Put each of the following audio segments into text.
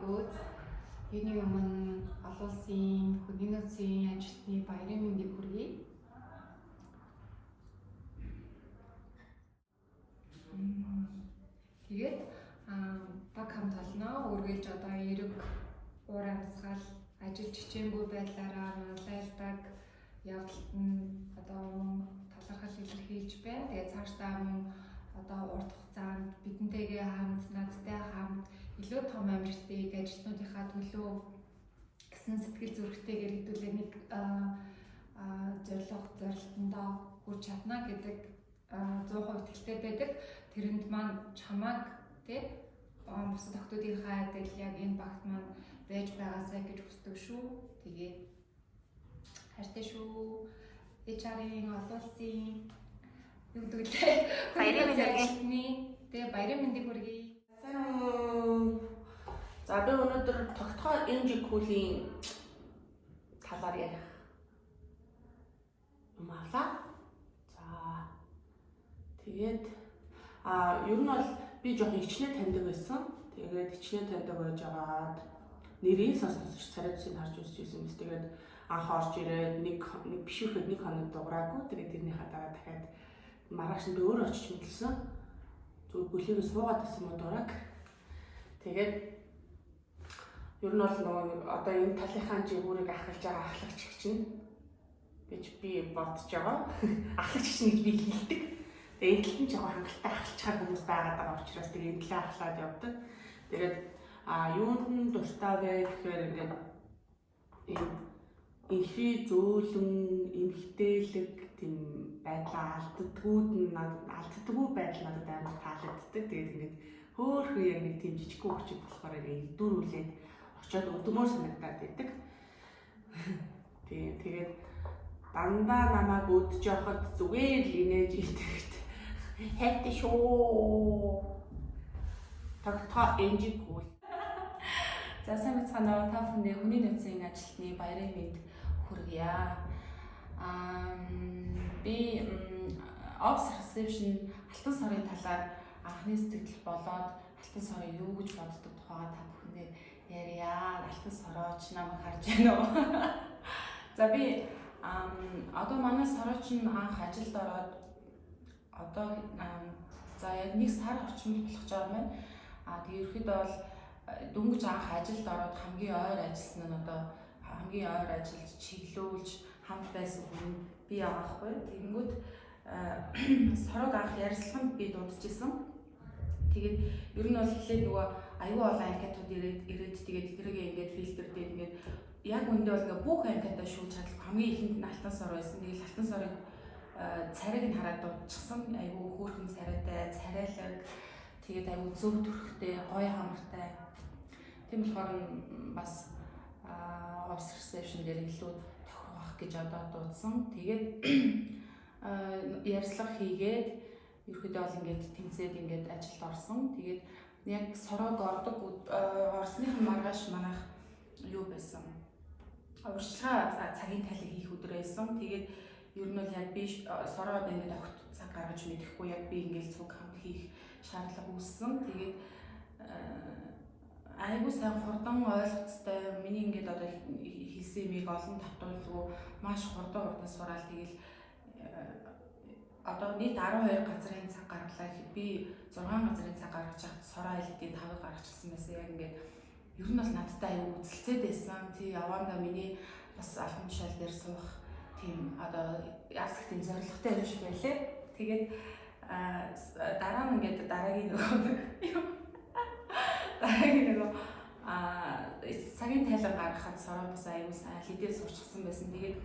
бөгөөд юуны өмнө олон улсын хүний нөөцийн ажилтны баярын мэндийг хүргэе. Тэгээд баг хамт олноо үргэлж одоо эрэг уур амьсгал ажил чичээнгүй байдлаараа манлайлдаг явдалд нь одоо мөн талархал илэрхийлж байна. Тэгээд цаашдаа мөн одоо урт хугацаанд бидэнтэйгээ хамт, надтай хамт илүү том амжилтыг ажилтнуудынхаа төлөө гэсэн сэтгэл зүрэхтэйгээр хэдүүлээ нэг зорилго зорилтондоо хүрч чадна гэдэг 100% итгэлтэй байдаг. Тэрэнд маань чамайг тий бусад охтуудынхаа адил яг энэ багт маань байж байгаасай гэж хүсдэг шүү. Тэгээд хайртай шүү. HR-ийн олон улсын юу гэдэг лээ. Баярын мэндийг. Ажилтны тэгээ баярын мэндийг хүргэе. Сайн уу. За, би өнөөдөр тогтхоо NG Cool-ийн талаар ярих юм авлаа. За, тэгээд ер нь бол би жоохон ичнээ таньдаг байсан. Тэгээд ичнээ таньдаг байж байгаад нэрийг сонссон ч царай зүсийг харж үзэж байсан биз. Тэгээд анх орж ирээд нэг нэг биш үхэд нэг хоног дуграагүй. Тэгээд тэрнийхээ дараа дахиад маргааш нь би өөрөө очиж мэдлсэн. Зүгээр бүлээгээ суугаад байсан юм уу дурааг. Тэгээд ер нь бол нөгөө нэг одоо энэ талынхаа жигүүрийг ахалж байгаа ахлагч чинь гэж би бодож байгаа. Ахлагч чинь гэж би хэлдэг. Тэгээ энэ талд нь жоохон хангалттай ахалчаар хүмүүс байгаад байгаа учраас тэгээ энэ талаа ахлаад явдаг. Тэгээд юунд нь дуртай вэ гэхээр ингээд энэ инхри зөөлөн эмхтээлэг тийм байдлаа алддаггүйд нь надад алддаггүй байдал надад амар таалагддаг. Тэгээд ингээд хөөхөн яг нэг тийм жижигхэн хүчиг болохоор ингээд идүүрүүлээд очиод өдмөр санагдаад байдаг. Тийм, тэгээд дандаа намайг өдөж явахад зүгээр л инээж идэхэд хайртай шүү. Тогтхоо NG Cool. За, сайн байцгаана уу? Та бүхэндээ хүний нөөцийн ажилтны баярын мэнд хүргье. Аа, би Office Reception алтан сорын талаар анхны сэтгэл болоод алтан сорын юу гэж боддог тухайга та бүхэндээ ярья. Алтан сорооч намайг харж байна уу? За, би одоо манай сорооч нь анх ажилд ороод одоо за яг нэг сар орчим болох гэж байгаа юм байна. А тэгээ ерөөхдөө бол дөнгөж анх ажилд ороод хамгийн ойр ажилласан нь одоо хамгийн ойр ажиллаж чиглүүлж хамт байсан хүн би байгаа хгүй. Тэгэнгүүт сорог анх ярилцлаганд би дуудажсэн. Тэгээд ер нь бол эхлээд нөгөө аюу олон анкетууд ирээд тэгээд тэрийг ингээд фильтрдээд ингээд яг үндэ бол ингээд бүх анкетаа шүүж чадал хамгийн ихэнд нь алтан сор байсан. Тэгээд алтан сорыг царайг нь хараад дуудчихсан. Айгүй хөөрхөн царайтай, царайлаг, тэгээд айгүй зөв төрхтэй, гоё хамартай. Тийм болохоор бас office reception дээр илүү тохирох байх гэж одоо дуудсан. Тэгээд ярьцлага хийгээд ерөөдөө бол ингээд тэнцээд ингээд ажилд орсон. Тэгээд яг сорог ордог орсных нь маргааш манайх юу байсан. Урьдчилгаа цагийн тайлан хийх өдөр байсан. Тэгээд ер нь бол яг би сороод ингээд огт цаг гаргаж мэдэхгүй яг би ингээд цуг хамт хийх шаардлага үүссэн. Тэгээд айгүй сайн хурдан ойлголцтой, миний ингээд одоо хэлсэн юмыг олон тавтуулгүй маш хурдан хурдан сураал. Тэгэл одоо нийт 12 газрын цаг гаргалаа гэхэд би 6 газрын цаг гаргаж хахад сороо айлдын 5-ыг гаргачихсан байсан. Яг ингээд ер нь бол надтай айгүй үзэлцээд байсан. Тий, явандаа миний бас албан тушаал дээр суух тийм одоо яасах тийм зорилготой юм шиг байлээ. Тэгээд дараа нь ингээд дараагийн нөгөө цагийн тайлан гаргахад сороо бас аюу сайн хідээ сурчсан байсан. Тэгээд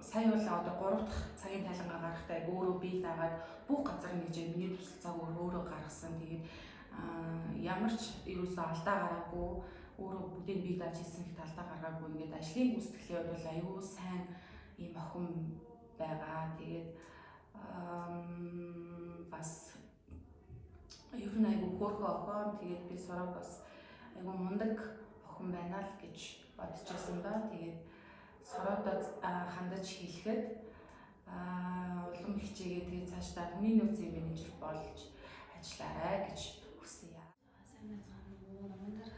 сая бол одоо 3 дахь цагийн тайлангаа гаргахтаа өөрөө бие дагаад бүх газар нэгж миний тусалцааг өөрөө гаргасан. Тэгээд ямар ч ерөөсөө алдаа гараагүй, өөрөө бүгдийг бие дааж хийсэн их алдаа гаргаагүй, ингээд ажлын гүйцэтгэлийн хувьд бол аюу сайн ийм охин байгаа. Тэгээд бас ер нь айгүй хөөрхөн охин. Тэгээд би сураг бас айгүй мундаг охин байна л гэж бодож байсан да. Тэгээд сороодоо хандаж хэлэхэд улам хичээгээ тэгээд цаашдаа хүний нөөцийн менежер болж ажиллаарай гэж хүсье. Сайн байцгаана уу? Номон дээр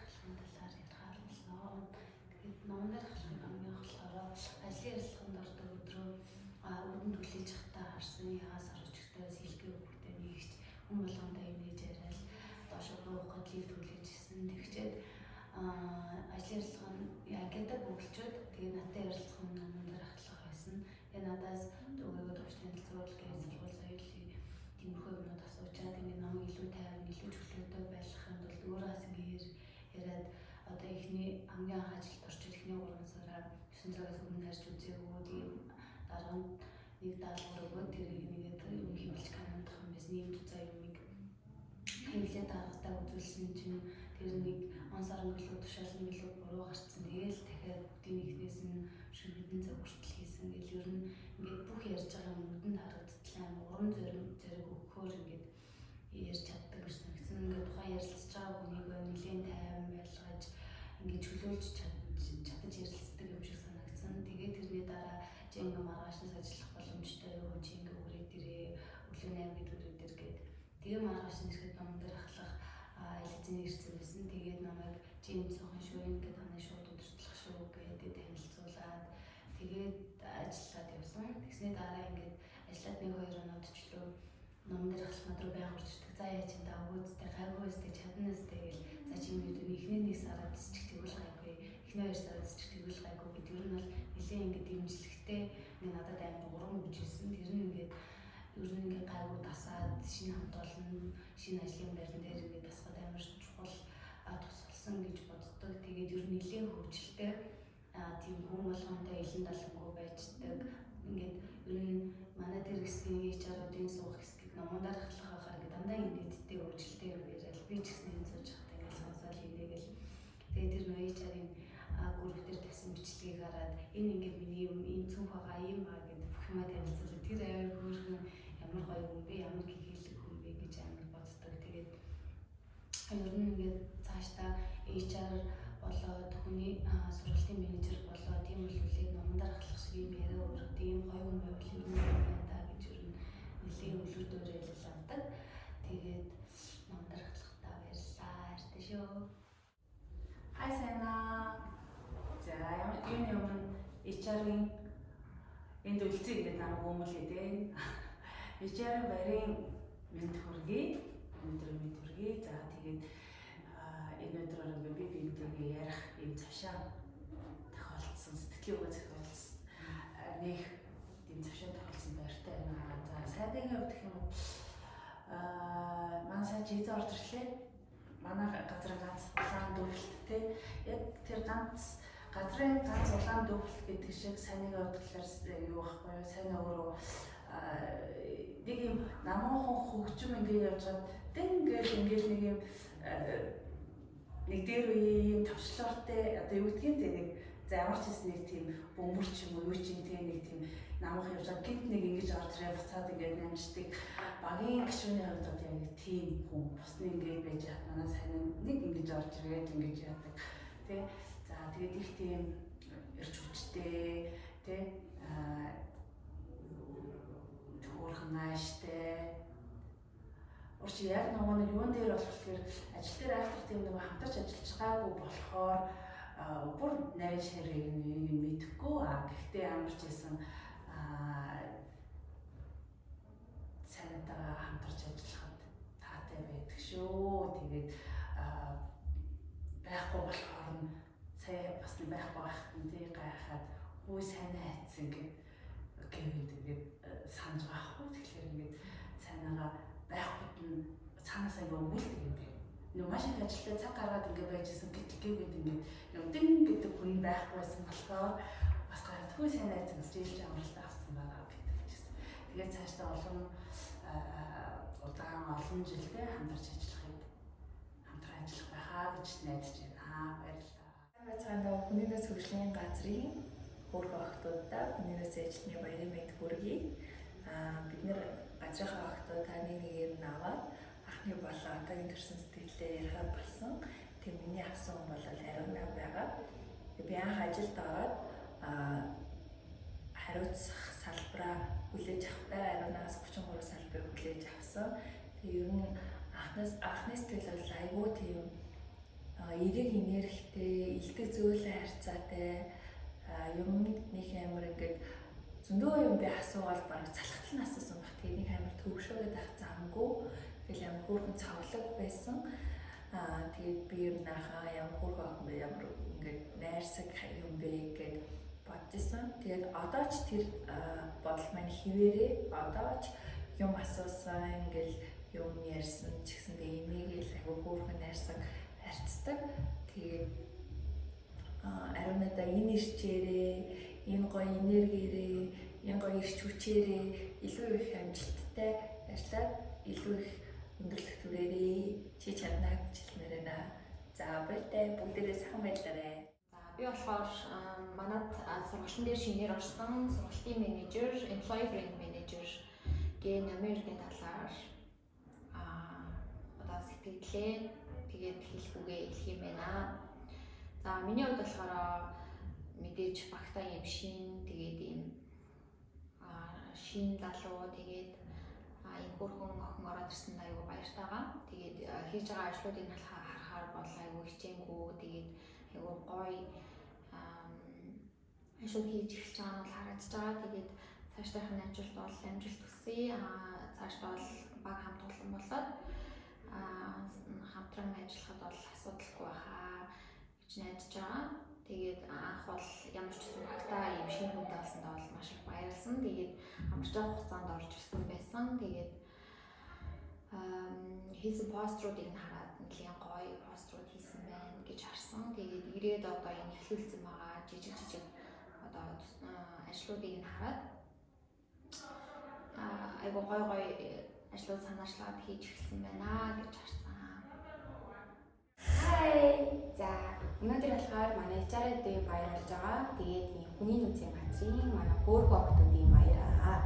лифт хүлээж ирсэн. Тэгчээд ажлын ярилцлага нь анкетаа бөглөчөөд тэгээ надтай ярилцах нь номон дээр ахлах байсан. Тэгээ надаас өөрийгөө товч танилцуул гэж сургууль соёлын тиймэрхүү юмнууд асуучаад ингээд намайг илүү тайван, илүү чөлөөтэй байлгахын тулд өөрөө бас ингээд яриад одоо эхний хамгийн анх ажилд орчод эхний 3 сараар 9 цагаас өмнө харж үзээгүй. Тэгээ дараа нь нэг даалгавар өгөөд тэрийг нэгээд юм хэвлэж канадах юм байсан. Ийм цуцаа юмыг хэвлээ даргатаа үзүүлсэн чинь тэр нэг он сар өнгөлөө тушаал нь илүү буруу гарцсан. Тэгээл дахиад бүгдийн эхнээс нь шөнө цаг хүртэл хийсэн. Гэл ер нь ингээд бүх ярьж байгаа юм нүдэнд харагдтлаа урам зориг өгөхөөр ингээд ярьж чаддаг юм санагдсан. Ингээд тухайн ярилцж байгаа хүнийг нэлээд тайван байлгаж ингээд чөлөөлж чадаж ярилцдаг юм шиг санагдсан. Тэгээд тэрний дараа чи ингээд маргаашнаас ажиллах боломжтой юу? Чи ингээд үрээд ирээ. Өглөө 8 гээд үрээд ир гээд. Тэгээ маргааш нь ирэхэд номон дээр ахлах аль хэзээ ирсэн байсан. Тэгээд намайг чи энэ цохон шүү, ингээд танай шууд удирдлах шүү гэдэг танилцуулаад тэгээд ажиллаад явсан. Тэгсний дараа ингээд ажиллаад 1-2 оноод өчлөө номон дээр ахлах над руу байнга орж ирдэг. За яа чи даа өөдтэй гайгүй өстэй чадна өстэй гэл за чи юм юу эхний 1 сараад ч тэгвэл гайгүй, эхний 2 сараад ч тэгвэл гайгүй гэд ер нь бол нэлээд ингээд дэмжлэгтэй ингээд надад амар урам өгч ирсэн. Тэр нь ингээд ер нь ингээд гайгүй дасаад шинэ хамт олон шинэ ажлын байран дээр ингээд дасгаад амар чухал тусалсан гэж боддог. Тэгээд ер нь нэлээд хөгжилтэй тийм хүн болгонтой илэн далангүй байждаг. Ингээд ер нь манай тэр хэсгийн HR-уудын суух хэсгийг номон дээр ахлах байхаар ингээд дандаа инээдтэй хөгжилтэй юм яриад би ч гэсэн энэ сууж байхдаа ингээд сонсоол инээгээл тэгээд тэр нөө HR-ын групп дээр тавьсан бичлэгийг хараад энэ ингээд миний юм ийм цүнх байгаа ийм ба гэдэг бүх юмаа танилцуулаад тэр амар хөөрхөн ямар гоё хүн бэ, ямар гэгээлэг хүн бэ гэж амар боддог. Тэгээд ер нь ингээд цаашдаа HR болоод хүний сургалтын менежер болоод тийм үлүүлэг номон дээр ахлах шиг юм яриа өргөд ийм гоё хүн байвал ер нь байна да гэж ер нь нэлийн үлгэр дуурайл авдаг. Тэгээд номон дээр ахлахдаа баярлалаа. Баяртай шүү. Хай сайна. За юуны өмнө HR-ийн энд үлцээ гэдэг намайг өмөлөө дээ. HR-ийн баярын мэнд хүргэе. Өнөөдөр мэнд хүргэе. За тэгээд энэ өдрөөр ингээ би биентэйгээ ярих ийм завшаа тохиолдсон, сэтгэлийн үгээ зохиолдсон. Нэг тийм завшаа тохиолдсон баяртай байна. За сайдын хувьд гэх юм уу манай сайн чийзээ орж ирлээ. Манай газрын ганц улаан дүүрэлт те яг тэр ганц газрын ганц улаан дүүрэлт гэдэг шиг сайныг явуулахлаар юу байхгүй юу? Сайн өөрөө нэг юм намуухан хөгжим ингээ явж хад дэн гэл ингээл нэг юм нэг дээр үе юм товчлоортой одоо юу гэдгийг те нэг за ямар ч хэс нэг тийм бөмбөр ч юм уу юу ч юм те нэг тийм намуухан явж хад гинт нэг ингэж орж ирээ буцаад ингээд намждаг багийн гишүүний хувьд одоо яг нэг тийм хүн бусны ингээд байж хад манай сайн нэг ингэж орж ирээд ингэж яадаг те. За тэгээд их тийм эрч хүчтэй те хөөрхөн ааштай. Урч яг нөгөө нэг юун дээр болохоор ажил дээр айхтар тийм нөгөө хамтарч ажиллаж байгаагүй болохоор бүр нарийн ширийг нь мэдэхгүй. Гэхдээ ямар ч байсан сайнтайгаа хамтарч ажиллахад таатай байдаг шүү. Тэгээд байхгүй болохоор нь сая бас нэг байхгүй байхад нь тий гайхаад хүү сайн айцсан гэд гэвэнд ингээд санаж байгаа хгүй. Тэгэхээр ингээд сайнаагаа байхгүйд нь цаанаас аяга өгүүлдэг юм байна. Нөө маш их ажилтаа цаг гаргаад ингээд байжсэн гэтэл гэвэнд ингээд юм дэн гэдэг хүн байхгүй байсан болохоор бас гайхаад хүү сайн айцсан гэж жилж амралтаа авсан байгаа гэдэг чийсэн. Тэгээд цаашдаа олон удаан олон жилдээ хамтарч ажиллахыг хамтран ажиллах байхаа гэж найдаж байна. Баярлалаа. Байцгаана хүний нөөц хөгжлийн газрын хөөрхөн охтуудаа хүний нөөц ажилтны баярын мэнд хүргэе. Бид нэр газрынхаа охтууд та нэг нэгээр нь аваад анхны болон одоогийн төрсэн сэтгэлдээ ярихаар болсон. Тэг миний авсан хүн бол Ариунаа байгаа. Тэг би анх ажилд ороод хариуцах салбараа хүлээж авахдаа Ариунаас 33 салбарыг хүлээж авсан. Тэг ер нь анхны сэтгэл бол айгүй тийм эерэг энергитэй, илдэг зөөлөн харьцаатай юм нэг амар ингээд зөндөө юм би асуугаад бараг залхтал нь асуусан баг. Тэгээ нэг амар төвшөөгээд ах замгүй. Тэгэл амар хөөрхөн цавлаг байсан. Тэгээд би ер нь ахаа ямар хөөрхөн охин бэ, ямар ингээд найрсаг юм бэ гэд бодож исэн. Тэгээд одоо ч тэр бодол маань хിവэрээ одоо ч юм асуусан, ингээл юм ярьсан ч гэсэндээ имээгээл айгу хөөрхөн найрсаг харьцдаг. Тэгээд ариунадаа энэ ирчээрээ, энэ гоё энергиэрээ, энэ гоё ирч хүчээрээ илүү их амжилттай ажиллаад илүү их өндөрлөх түрээрээ чи чадна гэж хэлмээр байна. За баяртай, бүгдээрээ сайхан байрлаарай. За би болохоор манад сургалтын дээр шинээр орсон сургалтын менежер, employee brand manager гэ намын эрдэнэ талаар одоо сэтгэлээ тэгээд хэлэх үгээ хэлэх юм байна. За миний хувьд болохоор мэдээж багтаа юм шин, тэгээд ийм шин залуу, тэгээд ийм хөөрхөн охин ороод ирсэн аюу баяртайгаа. Тэгээд хийж байгаа ажлуудыг харахаар бол аюу хичээнгүй, тэгээд аюу гоё ажил хийж эхэлж байгаа нь бол харагдаж байгаа. Тэгээд цаашдынх нь ажилд бол амжилт хүсье. Цаашдаа бол баг хамт олон болоод хамтран ажиллахад бол асуудалгүй байхаа гэж найдаж байгаа. Тэгээд анх бол ямар ч гэсэн багтаа ийм шинэ хүнтэй болсондоо бол маш их баярлсан. Тэгээд амарч байгаа хугацаанд орж ирсэн байсан. Тэгээд хийсэн поструудыг нь хараад нэлээд гоё пострууд хийсэн байна гэж харсан. Тэгээд ирээд одоо энэ эхлүүлсэн байгаа жижиг жижиг одоо ажлуудыг нь хараад айгуу гоё гоё ажлууд санаачлаад хийж эхэлсэн байна гэж харсан. Хай. За өнөөдөр болохоор манай HR Day баяр болж байгаа. Тэгээд ийм хүний нөөцийн газрын манай хөөрхөн охтуудын баяраа.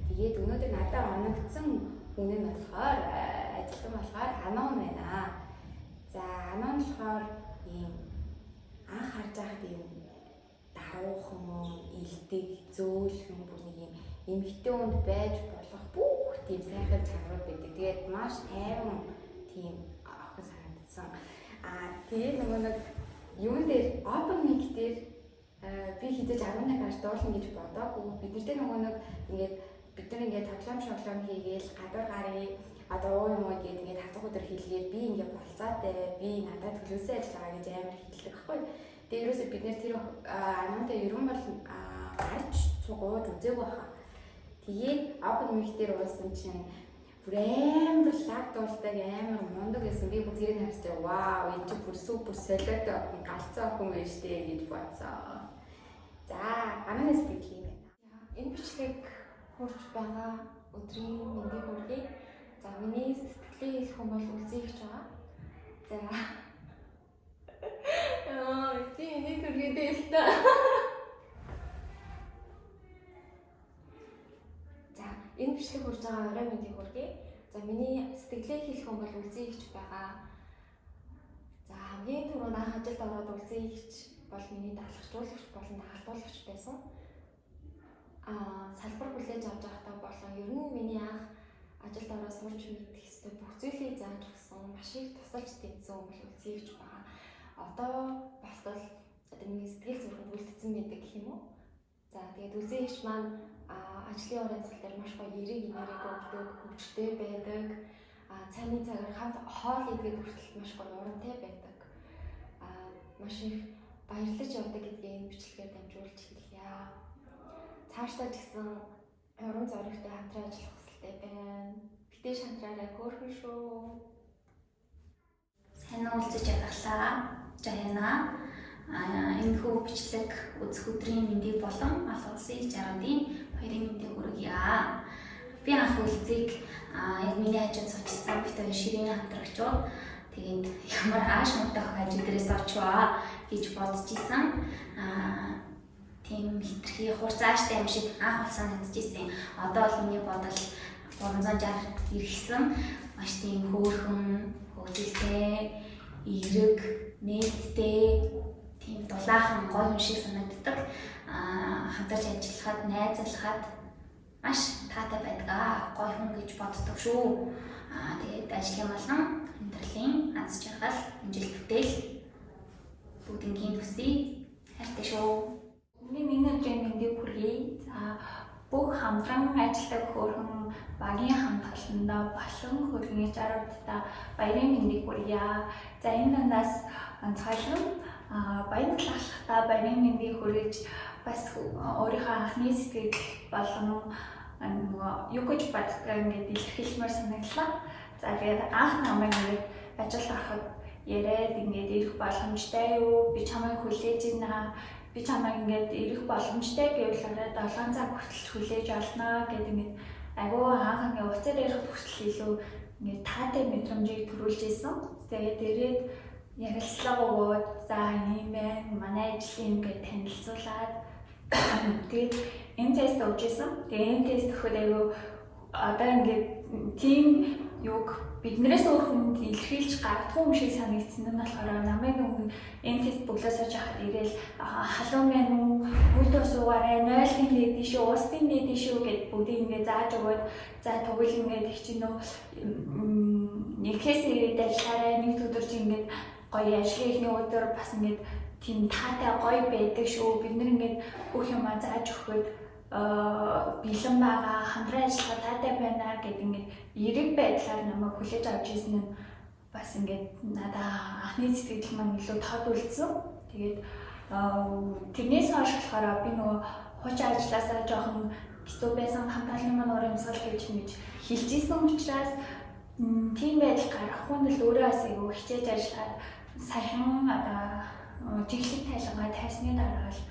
Тэгээд өнөөдөр надад оногдсон хүн нь болохоор ажилтан болохоор Анон байна. За Анон болохоор ийм анх харж байхад ийм даруухан, илдэг, зөөлхөн бүр нэг ийм эмэгтэй хүнд байж болох бүх тийм сайхан чанарууд байдаг. Тэгээд маш тайван тийм охин санагдсан. Тэгээд нөгөө нэг юун дээр open mic дээр би хизээж 11 гарч дуулна гэж бодоагүй. Бид нартэй нөгөө нэг ингээд бид нар ингээд тоглоом шоглоом хийгээл гадуур гарыг одоо уу юм уу гээд ингээд хатах өдөр хийлгээр би ингээд болцоотой, би надад төлөвлөсөн ажил байгаа гэж амар хэлдэг байхгүй. Тэгээд ерөөсөө бид нэр тэр анантай ерөн бол гарч цугууж үзээгүй хаа. Тэгээд open mic дээр уулсан чинь бүр амар лаг дуулдаг, амар мундаг байсан. Би бүр тэрийг харж вау, энэ чинь бүр супер солиотой охин, галзуу охин байж тээ гэж бодсон. За, ананы сэтгэл юм байна. Энэ бичлэг хурж байгаа өдрийн мэндийг хүргэе. За миний сэтгэлээ хэлэх хүн бол үлзий гэж байгаа. За. Би энийг хүргээдээ л та. За энэ бичлэг хурж байгаа орой мэндийг хүргэе. За миний сэтгэлээ хэлэх хүн бол үлзий гэж байгаа. За хамгийн түрүүнд анх ажилд ороод үлзий гэж бол миний даалгавчуулагч болон дагалдуулагч байсан. Салбар хүлээж авч байхдаа болон ер нь миний анх ажилд ороод сурч мэдэх ёстой бүх зүйлийг зааж өгсөн, маш их тусалж дэмжсэн хүн бол үлзий гэж байгаа. Одоо болтол одоо миний сэтгэл зүрхэнд үлдсэн байдаг гэх юм уу? За тэгээд үлзий гэж маань ажлын орон зай дээр маш гоё эрэг энерги өгдөг, хөгжилтэй байдаг. Цайны цагаар хамт хоол идэхэд хүртэл маш гоё урамтай байдаг. Маш их баярлаж явдаг гэдгийг энэ бичлэгээр дамжуулж хэлье. Цаашдаа ч гэсэн урам зоригтой хамтран ажиллах хүсэлтэй байна. Битээ шантраарай, хөөрхөн шүү. Сайн уулзаж ядлаа. Жаяна. Энэ хүү бичлэг үзэх өдрийн мэндийг болон олон улсын жаргадын баярын мэндийг хүргье. Би анх үлзийг яг миний хажууд суучихсан бит хоёр ширээний хамтрагчууд тэгээд ямар ааш муутай охин ажил дээрээс очваа гэж бодож исэн. Тийм хитрхи хурцааштай юм шиг анх бол санагдчихсэн. Одоо бол миний бодол 360 эргэсэн. Маш тийм хөөрхөн, хөгжилтэй, эерэг, нээлттэй, тийм дулаахан гоё хүн шиг санагддаг. Хамтарч ажиллахад, найзалхад маш таатай байдаг. Гоё хүн гэж боддог шүү. Тэгээд ажлын болон амьдралын аз жаргал, амжилт бүтээл бүгднгийн төсөй хайртай шүү. Миний энэ өдрийн мэндийг хүргэе. За бүх хамтран ажилладаг хөөрхөн багийн хамт олондоо болон хөргөний 60-удаа баярын мэндийг хүргье. За, энэ дундаас онцгойлон баян талархлахдаа баярын мэндийг хүргэж, бас өөрийнхөө анхны сэтгэл болон нөгөө юу гэж боддог ингээд илэрхийлмээр санагдлаа. За, тэгээд анх намайг ингээд ажилд ороход яриад, ингээд ирэх боломжтой юу? Би чамайг хүлээж байна. Би чамайг ингээд ирэх боломжтой гэвэл орой 7 цаг хүртэл хүлээж олно гэдэг, ингээд айгүй анх ингээд уцаар ярих хүртэл илүү ингээд таатай мэдрэмжийг төрүүлж исэн. Тэгээд ирээд ярилцлага өгөөд, за, ийм байна, манай ажил юм гэж танилцуулаад, тэгээд энэ тест өгч исэн. Тэгээд энэ тест өгөхөд айгүй одоо ингээд тийм юуг биднээс өөр хүнд илэрхийлж гаргадаггүй юм шиг санагдсан нь болохоор намайг өмнө энэ тест бөглөөсөө хахад ирээл халуун байна уу, мөлдөө суугаарай, нойлтын нээдэн шүү, устын нээдэн шүү гэд бүгдийг ингээд зааж өгөөд, за, тэгвэл ингээд их чинь нөө нэгээс ирээд ажиллаарай, нэг өдөр чи ингээд гоё ажлын эхний өдөр бас ингээд тийм таатай гоё байдаг шүү. Бид нар ингээд бүх юмаа зааж өгөхөд бэлэн байгаа, хамтран ажиллах таатай байна гэд ингээд эерэг байдлаар намайг хүлээж авч ирсэн нь бас ингээд надаа анхны сэтгэл маань илүү тод үлдсэн. Тэгээд тэрнээс хойш болохоор би нөгөө хуучин ажилласаа жоохон хэцүү байсан, хамт олонны маань уур амьсгал гэж ингэж хэлж исэн учраас тийм байдал гаргахгүй нь л өөрөө бас айгүй хичээж ажиллаад саяхан одоо чиглэл тайлангаа тавьсны дараа л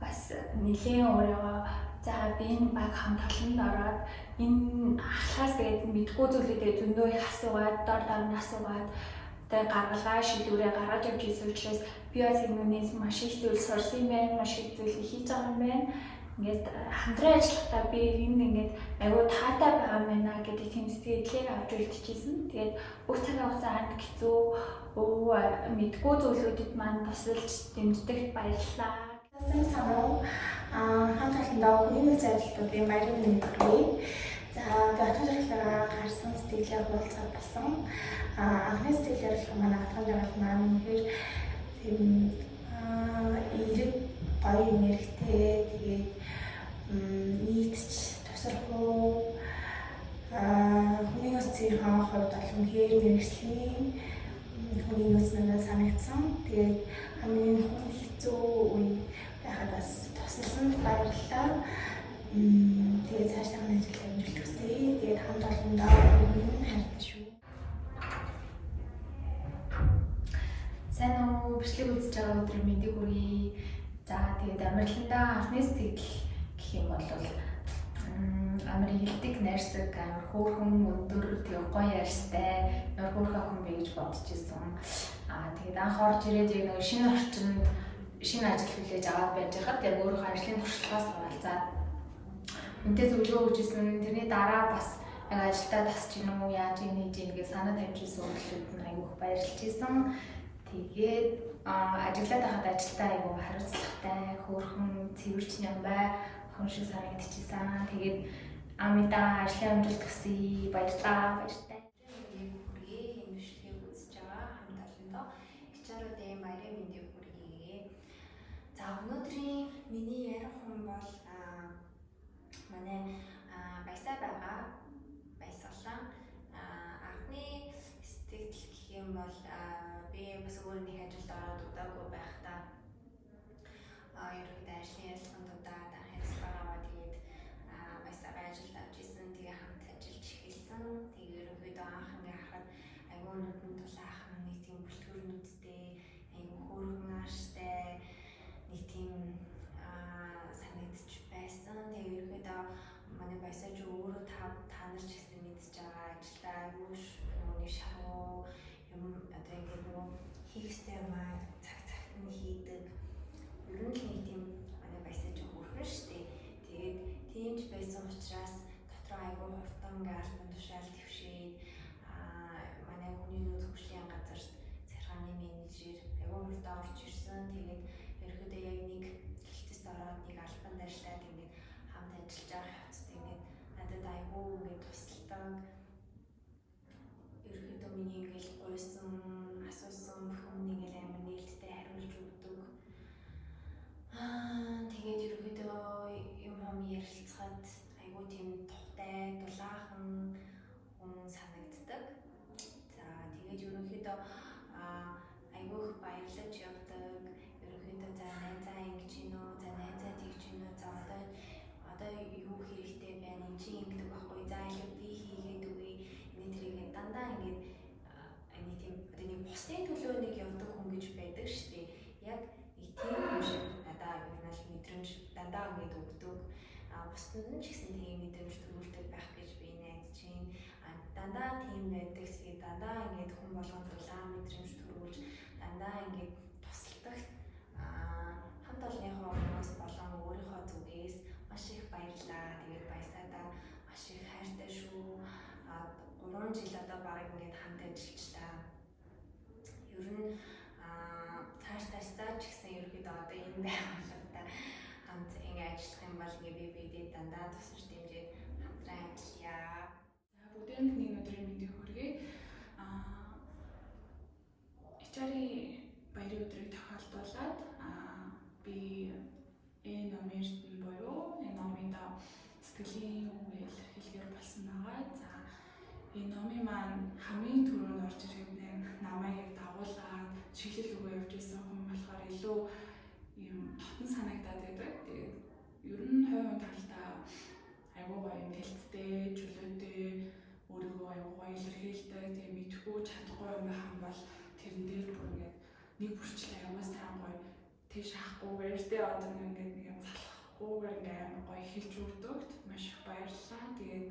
бас нэлээд өөрийгөө, за, би энэ баг хамт олонд ороод энэ ахлахаас тэгээд мэдгүй зүйлүүдээ зөндөө их асуугаад, дор дор нь асуугаад, тэгээ гаргалгаа шийдвэрээ гаргаж явж ирсэн учраас би бас энэ үнээс маш их зүйл сурсан юм байна, маш их зүйлийг хийж байгаа юм байна. Ингээд хамтран ажиллахдаа би энэ ингээд айгүй таатай байгаа юм байна гэдэг тийм сэтгэлээр авч үлдчихсэн. Тэгээд бүх цагийн хугацаанд хэцүү мэдгүй зүйлүүдэд маань тусалж дэмждэгт баярлалаа. Сайн цаана уу? Хамт олондоо хүний нөөц ажилтнуудын баярын мэнд хүргэе. За, би отон жаргалаараа гарсан сэтгэлээ хуваалцах болсон. Анхны сэтгэлээр болохоор манай отон жаргал маань үнэхээр тийм эерэг, гоё энергитэй, тэгээд нийтч тусархуу, хүний нөөцийн хувьд бол үнэхээр мэргэжлийн хүний нөөц надад санагдсан. Тэгээд хамгийн хүнд хэцүү үе байхад бас тусалсанд баярлалаа. Тэгээд цаашдаа ажил амжилт хүсье. Тэгээд хамт олондоо өмнө хайртай шүү. Сайн уу, бичлэг үзэж байгаа өдрийн мэндийг хүргэе. За, тэгээд амарлиндаа анхны сэтгэл гэх юм бол амар илдэг, найрсаг, амар хөөрхөн, өндөр, тэгээ гоё ярьстай, амар хөөрхөн охин бэ гэж бодож исэн. Тэгээд анх орж ирээд яг нэг шинэ орчинд шинэ ажил хүлээж аваад байж байхад яг өөрийнхөө ажлын туршлагаас хуваалцаад үнтэй зөвлөгөө өгч исэн. Тэрний дараа бас яг ажилдаа тасч гин үү, яаж ийн хийж ийн гэж санаа тавьж исэн үйлдэлүүд нь айгүйх баярлж исэн. Тэгээд ажиглаад байхад ажилдаа айгүй хариуцлагатай, хөөрхөн, цэвэрч нямбай хүн шиг санагдчихсан. Тэгээд амидаа ажлын амжилт хүсье. Баярлалаа. Баяртай. Мэндийг хүргэе. Энэ бичлэгийг үзэж байгаа хамт олондоо HR-уудын баярын мэндийг хүргэе. За, өнөөдрийн миний ярих хүн бол манай Баясаа байгаа. Баясгалан. Анхны сэтгэл гэх юм бол би бас өөр нэг ажилд ороод удаагүй байхдаа ерөнхийдөө ажлын ярилцлаганд удаад анх ярилцлага аваад, тэгээд Баясаагаа ажилд авч исэн. Тэгээ хамт ажиллаж эхэлсэн. Тэгээ ерөнхийдөө анх ингээ харахад айгүй нүдэнд дулаахан, нэг тийм бүлтгэр нүдтэй, айгүй хөөрхөн ааштай нэг тийм санагдчих байсан. Тэгээ ерөнхийдөө манай Баясаа ч өөрөө та нар ч гэсэн мэдж байгаа, ажилдаа айгүй нөгөө нэг шаргуу юм, одоо ингээд нөгөө хийх ёстой юм аа цаг цагт нь хийдэг. Ер нь л нэг тийм манай Баясаа ч хөөрхөн штэ. Тэгээд тийм ч байсан учраас дотроо айгүй хурдан ингээ албан тушаал дэвшээд манай хүний нөөц хөгжлийн газарт цахилгааны менежер айгүй хурдан орж ирсэн. Тэгээд ерөнхийдөө яг нэг гэлтэст ороод нэг албанд ажиллаад ингээд хамт ажиллаж байгаа хавцад ингээд надад айгүй ингээд тусалдаг. Ерөнхийдөө миний ингээд гуйсан, асуусан бүх юм ингээд амар нээлттэй хариулж өгдөг. Тэгээд ерөнхийдөө юм юм ярилцахад айгүй тийм тухтай, дулаахан залуусанд нь ч гэсэн тийм мэдрэмж төрүүлдэг байх гэж би найдаж байна. Дандаа тийм байдаг. Тэгээд дандаа ингээд хүн болгонд улаан мэдрэмж төрүүлж, дандаа ингээд тусалдаг хамт олонныхоо өмнөөс болон өөрийнхөө зүгээс маш их баярлаа. Тэгээд баясаадаа маш их хайртай шүү. 3 жил одоо бараг ингээд хамт ажиллажлаа. Ер нь цааш таашдаа ч гэсэн ерөөхдөө одоо энэ байгууллагатай хамт ингээд ажиллах юм бол ингээд би биедээ дандаа тусалж дэмжиж хамтран ажиллая. За бүгдээрэнд нэг өдрийн мэндийг хүргэе. HR-ийн баярын өдрийг тохиолдуулаад би энэ номын эрдэнэ буюу энэ номын сэтгэлийн үгээ илэрхийлэхээр болсон байгаа. За энэ номын маань хамгийн түрүүнд орж ирэхэд намайг яг дагуулаад чиглэл өгөө явж исэн хүн болохоор илүү юм дотн санагдаад байдаг. Тэгээд ер нь хувь талдаа айгуу гоё юм нээлттэй, чөлөөтэй, өөрийгөө айгуу гоё илэрхийлдэг. Тэгээд мэдэхгүй чадахгүй юм байх юм бол тэрэн дээр бүр ингээд нэг бүрчлээ айгуу сайн гоё тийш авахгүйгээр тэ одоо нэг ингээд нэг юм залхахгүйгээр ингээд амар гоё хэлж өгдөгт маш их баярлалаа. Тэгээд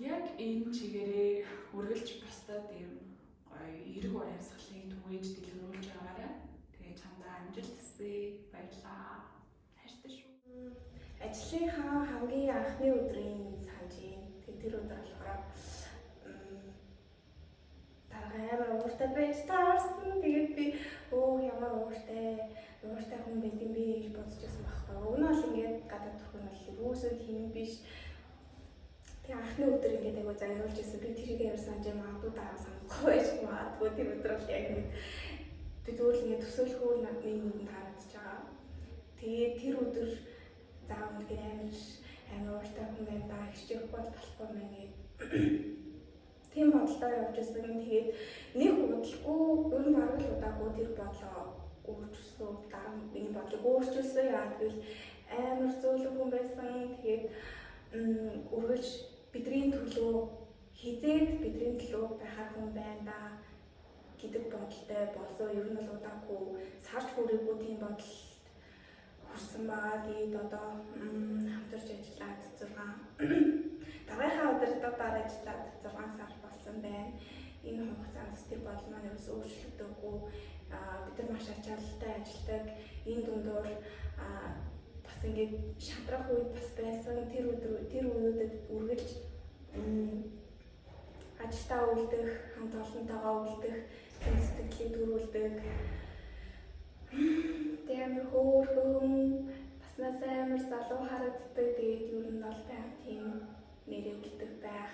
яг энэ чигээрээ үргэлж бусдад ийм гоё эерэг ур амьсгалыг түгээж дэлгэрүүлж байгаарай. Тэгээд чамдаа амжилт хүсье. Баярлалаа. Хайртай шүү. Ажлынхаа хамгийн анхны өдрийн санаж байна. Тэгээд тэр өдөр болохоор дарга амар ууртай байж таарсан. Тэгээд би ямар ууртай хүн байт юм бэ гэж бодож байсан байхгүй. Уг нь бол ингээд гадаад төрх нь бол юусоо тийм биш. Тэгээ анхны өдөр ингээд айгу загнуулж ирсэн. Би тэрийг амар санаж магадгүй дараа санахгүй байж магадгүй тэр өдөр бол яг ингээд би зүгээр л ингээд төсөөлөхөөр надны нүдэнд харагдаж байгаа. Тэгээд тэр өдөр заа үнэхээр амар ууртай хүн байна да, хичээхгүй бол болохгүй мэн гээд тийм бодолтой явж байсан. Тэгээд нэг удалгүй, ер нь бараг л удаагүй тэр бодлоо өөрчилсөн. Дараа нь миний бодлыг өөрчилсөн. Яагаад гэвэл амар зөөлөн хүн байсан. Тэгээд үргэлж бидний төлөө хизээд бидний төлөө байхаар хүн байна да гэдэг бодолтой болсон. Ер нь бол удаагүй сарж хүрээгүй тийм бодол хүрсэн байгаа. Тэгээд одоо хамтарч ажиллаад 6 дараагийнхаа удирдлагаар ажиллаад 6 сар болсон байна. Энэ хугацаанд тэр бодол маань ерөөс өөрчлөгдөөгүй. Бид нар маш ачаалалтай ажилладаг. Энэ дундуур бас ингээд шантрах үед бас байсан. Тэр өдөр тэр үеүүдэд үргэлж ажилдаа үлдэх, хамт олонтойгоо үлдэх, тийм сэтгэлийг төрүүлдэг. Тэг амар хөөрхөн, баснаас амар залуу харагддаг. Тэгээд ер нь бол байнга тийм нэрээ үлдэх байх.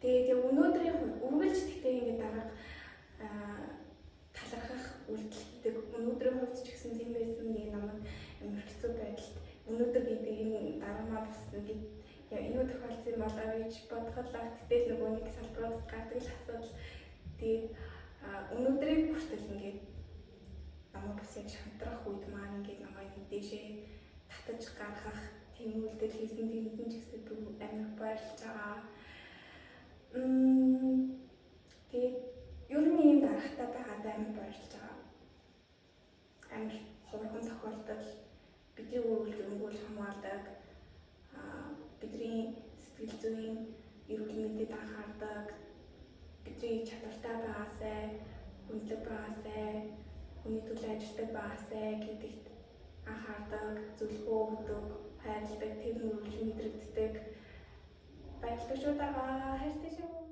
Тэгээд яг өнөөдрийн үргэлж тэгтээ ингээд дарга талархах үйлдэл хийдэг. Өнөөдрийн хувьд ч гэсэн тийм байсан. Тэгээд намайг амар хэцүү байдалд өнөөдөр гэдэг энэ дарга маа бас ингээд юу тохиолдсон юм болоо гэж бодоход л гэтэл нөгөө нэг салбарууд гардаг л асуудал. Тэгээд өнөөдрийг хүртэл ингээд намайг бас яг шантрах үед маань ингээд намайг нэг дээшээ татаж гаргах тийм үйлдэл хийсэн тэрэнд нь ч гэсэн би амар баярлж байгаа. Тэгээд ер нь ийм даргатай байгаад амар баярлж байгаа. Амар ховорхон тохиолдол бидний үргэлж өмгөөлж хамгаалдаг, бидний сэтгэл зүйн эрүүл мэндэд анхаардаг, бидний чадвартай байгаасай, хүндлэг байгаасай, хүний төлөө ажилладаг байгаасай гэдэгт анхаардаг, зөвлөгөө өгдөг, хайрладаг, тэр нь үргэлж мэдрэгддэг. Баярлалаа шүү дагаа. Хайртай шүү.